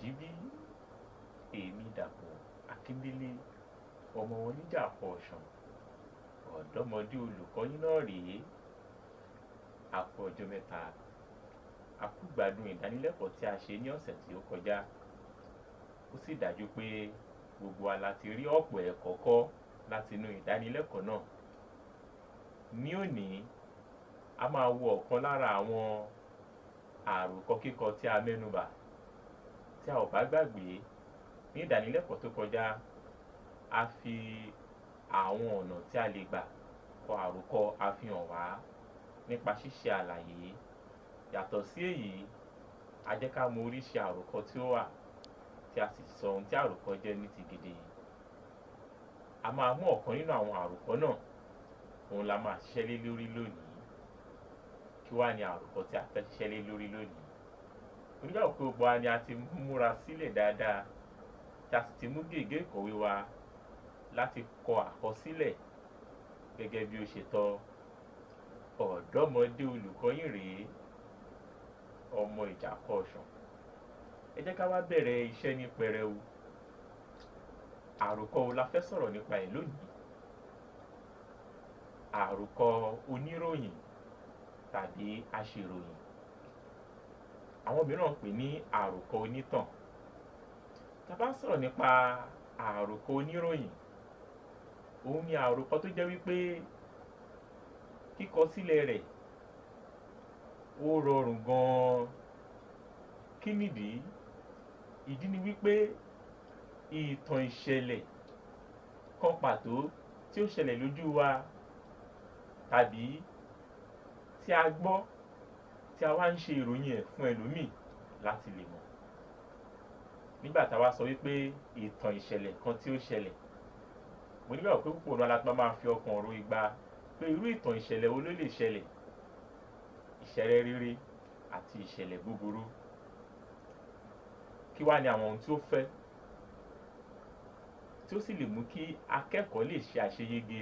Àjíbí. Èmi Dàpọ̀ Akíndélé, ọmọ oníjàpọ̀ ọ̀sán, ọ̀dọ́mọdé olùkọ́ yín náà rèé. A kú ọjọ́ mẹ́ta, a kú gbádùn ìdánilẹ́kọ̀ọ́ tí a ṣe ní ọ̀sẹ̀ tí ó kọjá. Ó sì dájú pé gbogbo wa la ti rí ọ̀pọ̀ ẹ̀kọ́ kọ́ láti inú ìdánilẹ́kọ̀ọ́ náà. Ní òní, a máa wo ọ̀kan lára àwọn àròkọ kíkọ tí a mẹ́nubà. Tí a ò bá gbàgbé, ní ìdánilẹ́kọ̀ọ́ tó kọjá, a fi àwọn ọ̀nà tí a lè gbà kọ àròkọ a fi hàn wá nípa ṣíṣe àlàyé. Yàtọ̀ sí èyí, a jẹ́ ká mọ oríṣi àròkọ tí ó wà, tí a sì sọ ohun tí àròkọ jẹ́ ní ti gidi. A máa mú ọ̀kan nínú àwọn àròkọ náà, òun la máa ṣiṣẹ́ lé lórí lónìí. Kí wá ni àròkọ tí a fẹ́ ṣiṣẹ́ lé lórí lónìí? Mo nígbàgbọ́ pé gbogbo wa ni a ti múra sílẹ̀ dáadáa, tí a sì ti mú gègé ìkọ̀wé wa láti kọ àkọsílẹ̀ gẹ́gẹ́ bí ó ṣe tọ́. Ọ̀dọ́mọdé olùkọ́ yín rèé, ọmọ Ìjàpọ̀ ọ̀sán. Ẹ jẹ́ ká wá bẹ̀rẹ̀ iṣẹ́ ní pẹrẹu. Àròkọ wo la fẹ́ sọ̀rọ̀ nípa ẹ̀ lónìí? Àròkọ oníròyìn tàbí aṣèròyìn. Àwọn mìíràn ń pè ní àròkọ onítàn. Tá bá ń sọ̀rọ̀ nípa àròkọ oníròyìn, òun ni àròkọ tó jẹ́ wípé kíkọ sílẹ̀ rẹ̀ ó rọrùn gan-an. Kí nìdí? Ìdí ni wípé ìtàn ìṣẹ̀lẹ̀ kan pàtó tí ó ṣẹlẹ̀ lójú wa tàbí tí a gbọ́ tí a wá ń ṣe ìròyìn ẹ̀ fún ẹlòmíì láti lè mọ̀. Nígbà tá a wá sọ wípé ìtàn ìṣẹ̀lẹ̀ kan tí ó ṣẹlẹ̀, mo nígbàgbọ́ pé púpọ̀ nínú wa la máa fi ọkàn ro igba pé irú ìtàn ìṣẹ̀lẹ̀ wo ló lè ṣẹlẹ̀? Ìṣẹ̀lẹ̀ rere àti ìṣẹ̀lẹ̀ búburú. Kí wá ni àwọn ohun tí ó fẹ́ tí ó sì lè mú kí akẹ́kọ̀ọ́ lè ṣe àṣeyege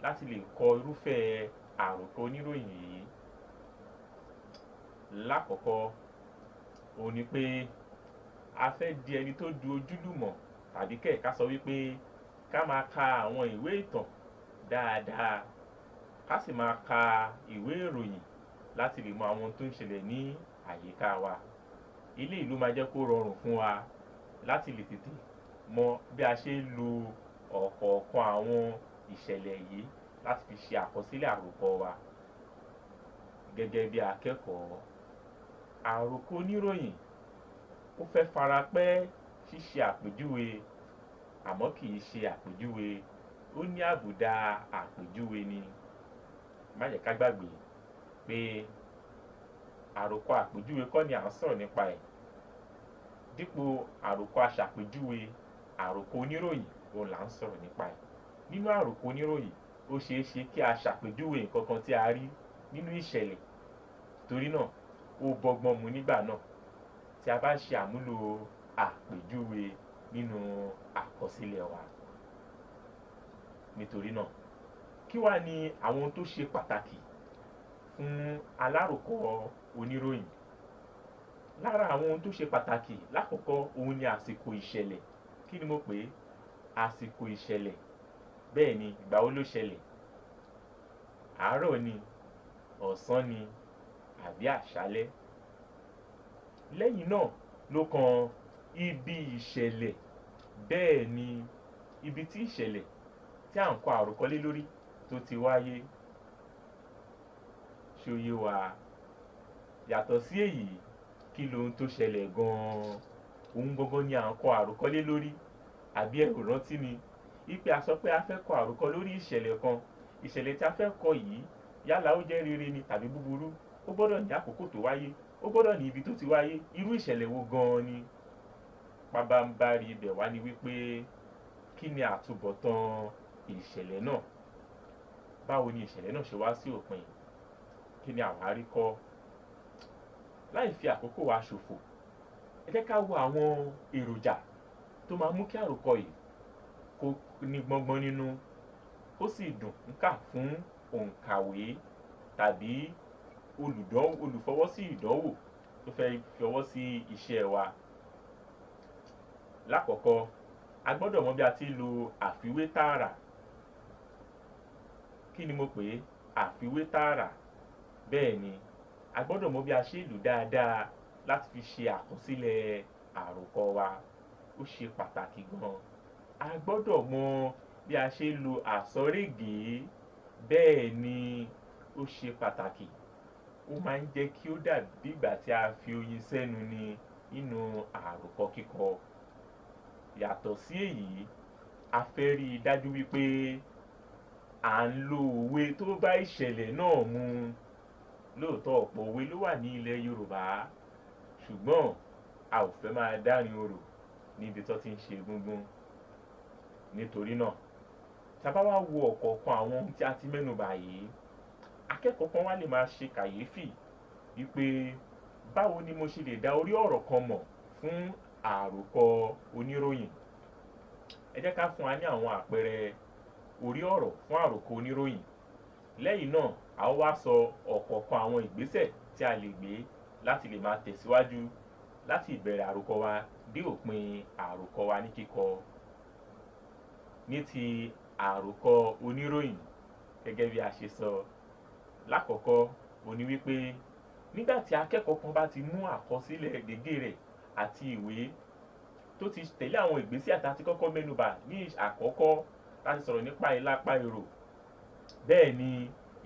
láti lè kọ irúfẹ́ àròkọ oníròyìn yìí? Lákọ̀ọ́kọ́, òun ni pé a fẹ́ di ẹni tó du ojúlùmọ̀ tàbí kẹ̀ ká sọ wípé ká máa ka àwọn ìwé ìtàn dáadáa, ká sì máa ka ìwé ìròyìn láti lè mọ àwọn ohun tó ń ṣẹlẹ̀ ní àyíká wa. Eléyìí ló máa jẹ́ kó rọrùn fún wa láti lè tètè mọ bí a ṣe ń lo ọ̀kọ̀ọ̀kan àwọn ìṣẹ̀lẹ̀ yìí láti fi ṣe àkọsílẹ̀ àròkọ wa. Gẹ́gẹ́ bí akẹ́kọ̀ọ́, àròkọ oníròyìn ó fẹ́ farapẹ́ ṣíṣe àpèjúwe, àmọ́ kì í ṣe àpèjúwe, ó ní àbùdá àpèjúwe ni. Má jẹ́ ká gbàgbé pé àròkọ àpèjúwe kọ́ ni à ń sọ̀rọ̀ nípa ẹ̀. Dípò àròkọ aṣàpèjúwe, àròkọ oníròyìn òun là ń sọ̀rọ̀ nípa ẹ̀. Nínú àròkọ oníròyìn, ó ṣe é ṣe kí a ṣàpèjúwe nǹkan kan tí a rí nínú ìṣẹ̀lẹ̀. Torí náà, ó bọ́gbọ́n mu nígbà náà tí a bá ṣe àmúlò àpèjúwe nínú àkọsílẹ̀ wa. Nítorí náà, kí wá ni àwọn ohun tó ṣe pàtàkì fún aláròkọ oníròyìn? Lára àwọn ohun tó ṣe pàtàkì lákọ̀ọ́kọ́, òun ni àsìkò ìṣẹ̀lẹ̀. Kí ni mo pè é? Àsìkò ìṣẹ̀lẹ̀. Bẹ́ẹ̀ ni, ìgbà wo ló ṣẹlẹ̀? Àárọ̀ ni, ọ̀sán ni, àbí àṣálẹ́? Lẹ́yìn náà ló kan ibi ìṣẹ̀lẹ̀. Bẹ́ẹ̀ ni, ibi tí ìṣẹ̀lẹ̀ tí à ń kọ àròkọ lé lórí tó ti wáyé. Ṣé ó yé wa? Yàtọ̀ sí èyí, kí lohun tó ṣẹlẹ̀ gan-an? Ohun gangan ni à ń kọ àròkọ lé lórí. Àbí ẹ ò rántí ni? Wípé a sọ pé a fẹ́ kọ àròkọ lórí ìṣẹ̀lẹ̀ kan. Ìṣẹ̀lẹ̀ tí a fẹ́ kọ yìí, yálà ó jẹ́ rere ni tàbí búburú, ó gbọ́dọ̀ ní àkókò tó wáyé, ó gbọ́dọ̀ ní ibi tó ti wáyé. Irú ìṣẹ̀lẹ̀ wo gan-an ni? Pabambarì ibẹ̀ wá ni wípé kí ni àtúbọ̀tán ìṣẹ̀lẹ̀ náà? Báwo ni ìṣẹ̀lẹ̀ náà ṣe wá sí òpin? Kí ni àwa rí kọ́? Láì fi àkókò wa ṣòfò, ẹ jẹ́ ká wo àwọn èròjà tó máa mú kí àròkọ yìí kó ní gbọ́ngbọ́n nínú, kó sì dùn ń kà fún òǹkàwé tàbí olùfọwọ́sí ìdánwò tó fẹ́ fi ọwọ́ sí iṣẹ́ wa. Lákọ̀ọ́kọ́, a gbọ́dọ̀ mọ bí a ti ń lo àfiwé tààrà. Kí ni mo pè é? Àfiwé tààrà. Bẹ́ẹ̀ ni, a gbọ́dọ̀ mọ bí a ṣe lò dáadáa láti fi ṣe àkọsílẹ̀ àròkọ wa. Ó ṣe pàtàkì gan. A gbọ́dọ̀ mọ bí a ṣe lo àsọrégèé. Bẹ́ẹ̀ ni, ó ṣe pàtàkì. Ó máa ń jẹ́ kí ó dàbí ìgbà tí a fi oyin sẹ́nu ni nínú àròkọ kíkọ. Yàtọ̀ sí èyí, a fẹ́ rí i dájú wípé à ń lo òwe tó bá ìṣẹ̀lẹ̀ náà mu. Lóòótọ́ ọ̀pọ̀ òwe ló wà ní ilẹ̀ Yorùbá, ṣùgbọ́n a ò fẹ́ máa dárin orò níbi tó ti ń ṣe egúngún. Nítorí náà, tí a bá wá wo ọ̀kọ̀ọ̀kan àwọn ohun tí a ti mẹ́nu bà yìí, akẹ́kọ̀ọ́ kan wá lè máa ṣe kàyéfì wípé báwo ni mo ṣe lè dá orí ọ̀rọ̀ kan mọ̀ fún àròkọ oníròyìn. Ẹ jẹ́ ká fún wa ní àwọn àpẹẹrẹ orí ọ̀rọ̀ fún àròkọ oníròyìn. Lẹ́yìn náà, a ó wá sọ ọ̀kọ̀ọ̀kan àwọn ìgbésẹ̀ tí a lè gbé láti lè máa tẹ̀síwájú láti ìbẹ̀rẹ̀ àròkọ wa dé òpin àròkọ wa ní kíkọ. Ní ti àròkọ oníròyìn, gẹ́gẹ́ bí a ṣe sọ, lákọ̀ọ́kọ́ òun ní wípé nígbà tí akẹ́kọ̀ọ́ kan bá ti mú àkọsílẹ̀ gègé rẹ̀ àti ìwé tó ti tẹ̀lé àwọn ìgbésẹ̀ àti àti kọ́kọ́ mẹ́nubà ní àkọ́kọ́ láti sọ̀rọ̀ nípa ìlapa èrò. Bẹ́ẹ̀ ni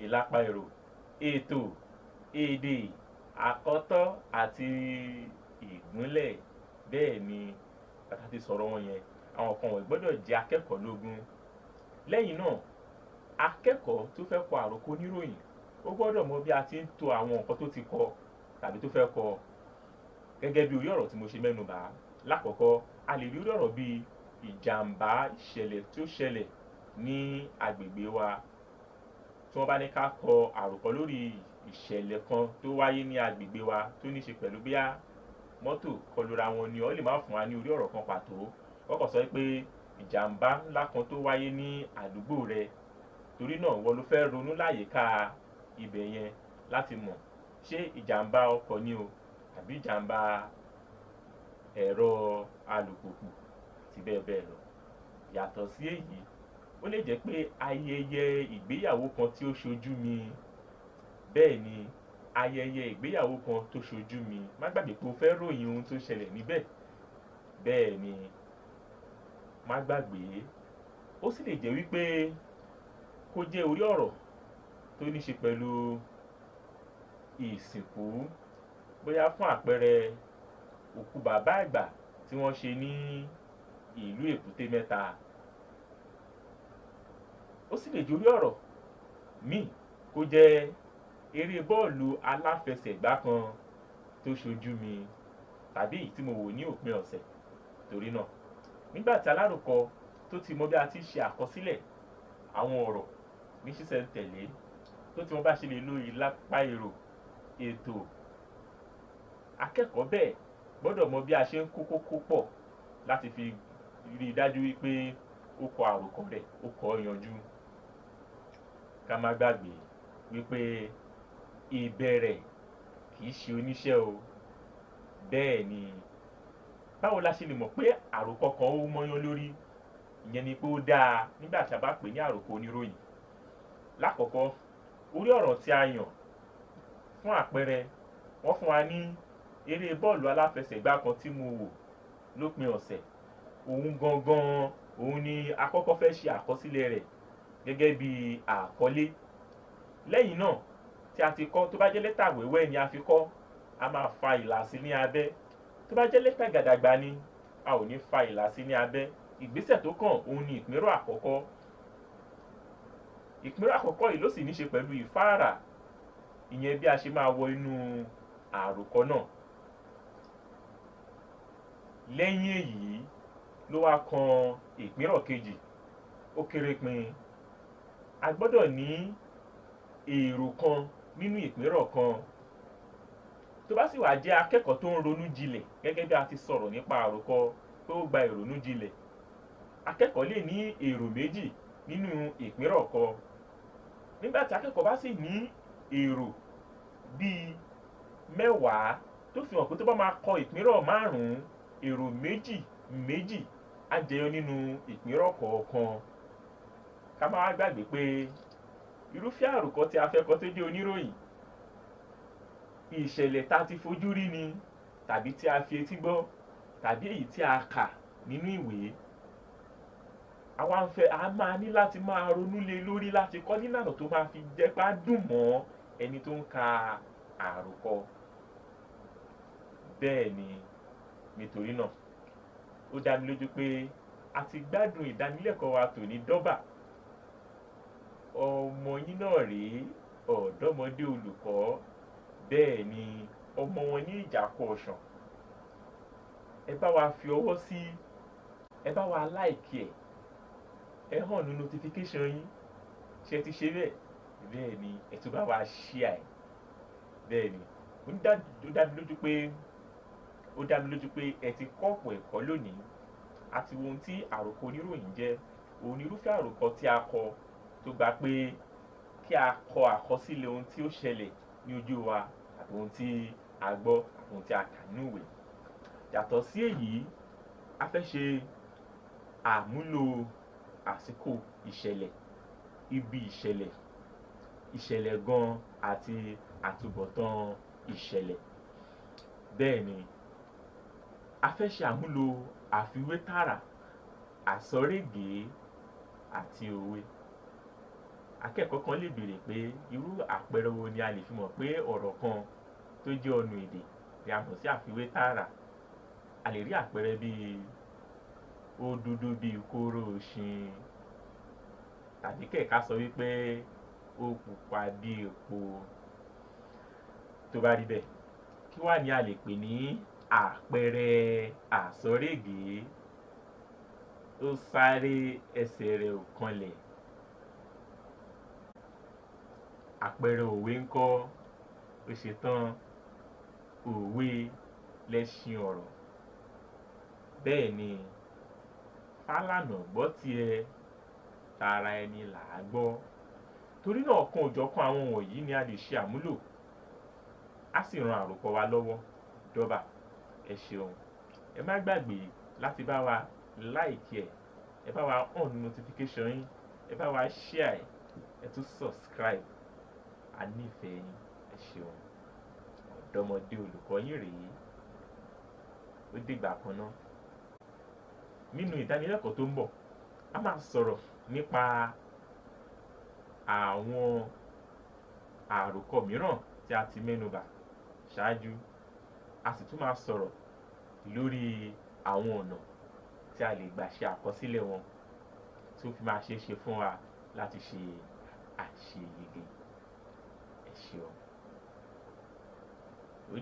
ìlapa èrò, ètò, èdè, àkọ́tọ́ àti ìgúnlẹ̀. Bẹ́ẹ̀ ni bàtà ti sọ̀rọ̀ wọn yẹn, àwọn kan wọ̀nyí gbọ́dọ̀ jẹ́ akẹ́kọ̀ọ́ lógún. Lẹ́yìn náà, akẹ́kọ̀ọ́ tó fẹ́ kọ àròkọ oníròyìn, ó gbọ́dọ̀ mọ bí a ti ń to àwọn nǹkan tó ti kọ tàbí tó fẹ́ kọ. Gẹ́gẹ́ bí orí ọ̀rọ̀ tí mo ṣe mẹ́nubà, lákọ̀ọ́kọ́ a lè rí orí ọ̀rọ̀ bí ìjàmbá ìṣẹ̀lẹ̀ tí ó ṣẹlẹ̀ ní agbègbè wa. Tí wọ́n bá ní ká kọ àròkọ lórí ìṣẹ̀lẹ̀ kan tó wáyé ní agbègbè wa tó ní ṣe pẹ̀lú bóyá mọ́tò kọlura wọn ni, ó lè má fún wa ní orí ọ̀rọ̀ kan pàtó. Wọ́n kàn sọ pé ìjàmbá ńlá kan tó wáyé ní àdúgbò rẹ. Torí náà, ìwọ ló fẹ́ ronú láyìíká ibẹ̀ yẹn láti mọ̀ ṣé ìjàmbá ọkọ̀ ni o àbí ìjàmbá ẹ̀rọ alùpùpù àti bẹ́ẹ̀ bẹ́ẹ̀ lọ. Yàtọ̀ sí èyí, ó lè jẹ́ pé ayẹyẹ ìgbéyàwó kan tí ó ṣojú mi. Bẹ́ẹ̀ ni, ayẹyẹ ìgbéyàwó kan tó ṣojú mi. Má gbàgbé pé o fẹ́ ròyìn ohun tó ṣẹlẹ̀ níbẹ̀. Bẹ́ẹ̀ ni, má gbàgbé. Ó sì lè jẹ́ wípé kó jẹ́ orí ọ̀rọ̀ tó ní ṣe pẹ̀lú ìsìnkú. Bóyá fún àpẹẹrẹ òkú bàbá àgbà tí wọ́n ṣe ní ìlú Èkúté Mẹ́ta. Ó sì lè jẹ́ orí ọ̀rọ̀ míì kó jẹ́ eré bọ́ọ̀lù aláfẹsẹ̀gbá kan tó ṣojú mi tàbí èyí tí mo wò ní òpin ọ̀sẹ̀. Torí náà, nígbà tí aláròkọ tó ti mọ bí a ti ṣe àkọsílẹ̀ àwọn ọ̀rọ̀ ní ṣísẹ̀ntẹ̀lé, tó ti mọ bá ṣe lè lo ìlapa èrò, ètò, akẹ́kọ̀ọ́ bẹ́ẹ̀ gbọ́dọ̀ mọ bí a ṣe ń kó kókó pọ̀ láti fi rí i dájú wípé ó kọ àròkọ rẹ̀, ó kọ ọ́ yanjú. Ká má gbàgbé wípé ìbẹ̀rẹ̀ kì í ṣe oníṣẹ́ o. Bẹ́ẹ̀ ni, báwo la ṣe lè mọ̀ pé àròkọ kan ó mọ́yán lórí? Ìyẹn ni pé ó dáa nígbà tí a bá pè ní àròkọ oníròyìn. Lákọ̀ọ́kọ́, orí ọ̀rọ̀ tí a yàn fún àpẹẹrẹ, wọ́n fún wa ní eré bọ́ọ̀lù aláfẹsẹ̀gbá kan tí mo wò lópin ọ̀sẹ̀. Òun gangan, òun ni a kọ́kọ́ fẹ́ ṣe àkọsílẹ̀ rẹ̀ gẹ́gẹ́ bí àkọlé. Lẹ́yìn náà, tí a ti kọ́, tó bá jẹ́ lẹ́tà wẹ́wẹ́ ni a fi kọ́, a máa fa ìlà sí ní abẹ́. Tó bá jẹ́ lẹ́tà gàdàgbà ni, a ò ní fa ìlà sí ní abẹ́. Ìgbésẹ̀ tó kàn, òun ni ìpínrọ̀ àkọ́kọ́. Ìpínrọ̀ àkọ́kọ́ yìí ló sì ní ṣe pẹ̀lú ìfáàrà, ìyẹn bí a ṣe máa wọ inú àròkọ náà. Lẹ́yìn èyí ló wá kan ìpínrọ̀ kejì. Ó kéré pin. A gbọ́dọ̀ ní èrò kan nínú ìpínrọ̀ kan. Tó bá sì wá jẹ́ akẹ́kọ̀ọ́ tó ń ronú jinlẹ̀ gẹ́gẹ́ bí a ti sọ̀rọ̀ nípa àròkọ pé ó gba ìrònú jinlẹ̀, akẹ́kọ̀ọ́ lè ní èrò méjì nínú ìpínrọ̀ kan. Nígbà tí akẹ́kọ̀ọ́ bá sì ní èrò bí mẹ́wàá tó fi hàn pé tó bá máa kọ ìpínrọ̀ márùn-ún, èrò méjì méjì á jẹyọ nínú ìpínrọ̀ kọ̀ọ̀kan. Ká má wá gbàgbé pé irúfẹ́ àròkọ tí a fẹ́ kọ tó jẹ́ oníròyìn, ìṣẹ̀lẹ̀ tá a ti fojú rí ni tàbí tí a fi etí gbọ́ tàbí èyí tí a kà nínú ìwé. Àwa ń fẹ́ a máa ní láti máa ronú lé lórí láti kọ́ nílànà tó máa fi jẹ́ pé á dùn mọ́ ẹni tó ń ka àròkọ. Bẹ́ẹ̀ ni, nítorí náà ó dá mi lójú pé a ti gbádùn ìdánilẹ́kọ̀ọ́ wa tòní dọ́bà. Ọmọ yín náà rèé, ọ̀dọ́mọdé olùkọ́, bẹ́ẹ̀ ni ọmọ wọn ní Ìjàpọ̀ Ọ̀sán. Ẹ bá wa fi ọwọ́ sí, ẹ bá wa láìkí ẹ̀, ẹ hàn ní notification yín. Ṣé ẹ ti ṣe bẹ́ẹ̀? Bẹ́ẹ̀ ni, ẹ tún bá wa share ẹ̀. Bẹ́ẹ̀ ni, ó dá mi lójú pé, ó dá mi lójú pé ẹ ti kọ́ ọ̀pọ̀ ẹ̀kọ́ lónìí. Àti ohun tí àròkọ oníròyìn jẹ́, òun ni irúfẹ́ àròkọ tí a kọ tó gba pé kí a kọ àkọsílẹ̀ ohun tí ó ṣẹlẹ̀ ní ojú wa àti ohun tí a gbọ́ àti ohun tí a kà nínú ìwé. Yàtọ̀ sí èyí, a fẹ́ ṣe àmúlò àsìkò ìṣẹ̀lẹ̀, ibi ìṣẹ̀lẹ̀, ìṣẹ̀lẹ̀ gan àti àtúbọ̀tán ìṣẹ̀lẹ̀. Bẹ́ẹ̀ ni, a fẹ́ ṣe àmúlò àfiwé tààrà, àsọrégèé àti òwe. Akẹ́kọ̀ọ́ kan lè béèrè pé irú àpẹẹrẹ wo ni a lè fi mọ̀ pé ọ̀rọ̀ kan tó jẹ́ ọ̀nà èdè ni a mọ̀ sí àfiwé tààrà. A lè rí àpẹẹrẹ bíi ó dúdú bíi kóró ṣin, tàbí kẹ̀ká sọ wípé ó pupa bíi epo. Tó bá rí bẹ́ẹ̀, kí wá ni a lè pè ní àpẹẹrẹ àsọrégèé? Ó sáré ẹsẹ̀ rẹ̀ ò kanlẹ̀. Àpẹẹrẹ òwe ńkọ́? Ó ṣe tán, òwe lẹṣin ọ̀rọ̀. Bẹ́ẹ̀ ni, Fálànà gbọ́ tiẹ̀, tara ẹni là á gbọ́. Torí náà ọ̀kan òjọ̀kan àwọn wọ̀nyí ni a lè ṣe àmúlò, á sì ran àròkọ wa lọ́wọ́ dọ́bà. Ẹ ṣeun. Ẹ má gbàgbé láti bá wa like ẹ̀, ẹ bá wa on notification yín, ẹ bá wa share ẹ̀, ẹ tún subscribe. A nífẹ̀ẹ́ yín. Ẹ ṣeun. Ọ̀dọ́mọdé olùkọ́ yín rèé. Ó dìgbà kan náà. Nínú ìdánilẹ́kọ̀ọ́ tó ń bọ̀, a máa sọ̀rọ̀ nípa àwọn àròkọ mìíràn tí a ti mẹ́nubà ṣáájú. A sì tún máa sọ̀rọ̀ lórí àwọn ọ̀nà tí a lè gbà ṣe àkọsílẹ̀ wọn tí ó fi máa ṣe é ṣe fún wa láti ṣe àṣeyege. Ẹ ṣeun. Ó